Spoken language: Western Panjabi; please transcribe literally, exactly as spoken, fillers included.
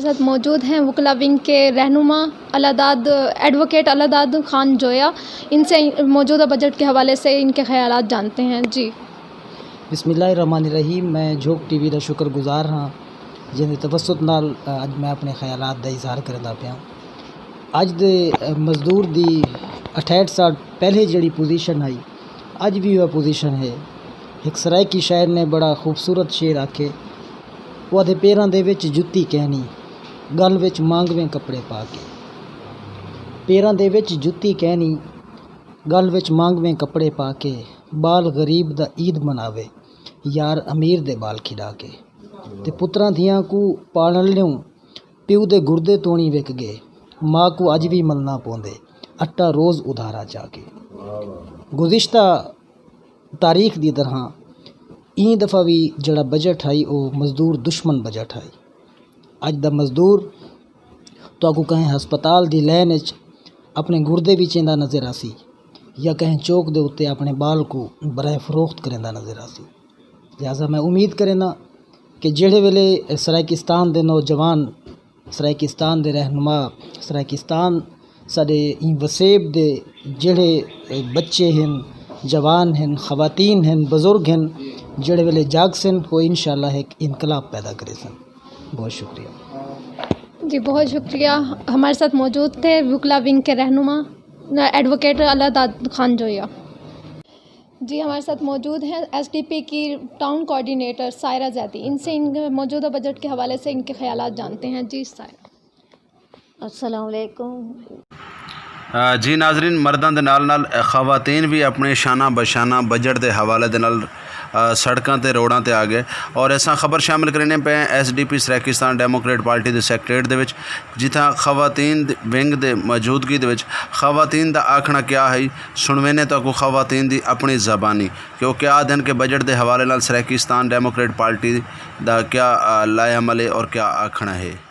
ساتھ موجود ہیں وکلا ونگ کے رہنما اللہ داد، ایڈووکیٹ اللہ داد خان جویا۔ ان سے موجودہ بجٹ کے حوالے سے ان کے خیالات جانتے ہیں۔ جی۔ بسم اللہ الرحمن الرحیم۔ میں جھوک ٹی وی دا شکر گزار ہاں، جن دے توسط نال، آ، اج میں اپنے خیالات دا اظہار کردا پیاں۔ اج دے، آ، مزدور دی اٹھہٹھ سال پہلے جڑی پوزیشن آئی، اج بھی وہ پوزیشن ہے۔ ایک سرائیکی شاعر نے بڑا خوبصورت شعر آکھے، وہ آدھے، "پیراں دے وچ جُتی کہنی، گل وچ مانگویں کپڑے پا کے۔" پیراں دے وچ جُتی کہنی، گل وچ مانگویں کپڑے پا کے، بال غریب دا عید مناوے، یار امیر دے بال کھڈا کے۔ تے پتراں دھیاں کو پالن لیوں، پیو دے گردے توڑی وک گئے، ماں کو اج وی ملنا پوندے، اٹا روز ادھارا چا کے۔ گزشتہ تاریخ دی طرح ایں دفعہ وی جڑا بجٹ ہائی، او مزدور دشمن بجٹ ہائی۔ اج دا مزدور تہاکوں کہیں ہسپتال دی لین وچ اپنے گردے وی چیندا نظر آسی، یا کہیں چوک دے اُتے اپنے بال کو برائے فروخت کریندا نظر آسی۔ لہذا میں امید کریندا کہ جڑے ویلے سرائیکستان دے نوجوان، سرائیکستان دے رہنما، سرائیکستان ساڈے ایں وسیب دے جڑے بچے ہن، جوان ہن، خواتین ہن، بزرگ ہن، جڑے ویلے جاگ سن، وہ انشاءاللہ ایک انقلاب پیدا کرے سن۔ بہت شکریہ۔ جی، بہت شکریہ۔ ہمارے ساتھ موجود تھے وکلا ونگ کے رہنما ایڈووکیٹ اللہ داد خان جویا۔ جی، ہمارے ساتھ موجود ہیں ایس ڈی پی کی ٹاؤن کوآرڈینیٹر سائرہ زیدی۔ ان سے ان موجودہ بجٹ کے حوالے سے ان کے خیالات جانتے ہیں۔ جی سائرہ۔ السلام علیکم۔ آ، جی ناظرین، مرداں دے نال نال خواتین وی اپنے شانہ بشانہ بجٹ دے حوالے دے نال، آ، سڑکاں تے روڈاں تے آ گئے اور ایسا خبر شامل کرنے پے S D P Saraikistan democrat party دے سیکریٹریٹ دے وچ، جتھاں خواتین دے ونگ دے موجودگی دے وچ خواتین دا آکھنا کیا ہے، سنوینے تہاکوں خواتین دی اپنی زبانی کہ وہ کیا آدھن کہ بجٹ دے حوالے نال سرائیکستان ڈیموکریٹ پارٹی دا کیا، آ، لائحہ عمل ہے اور کیا آکھنا ہے۔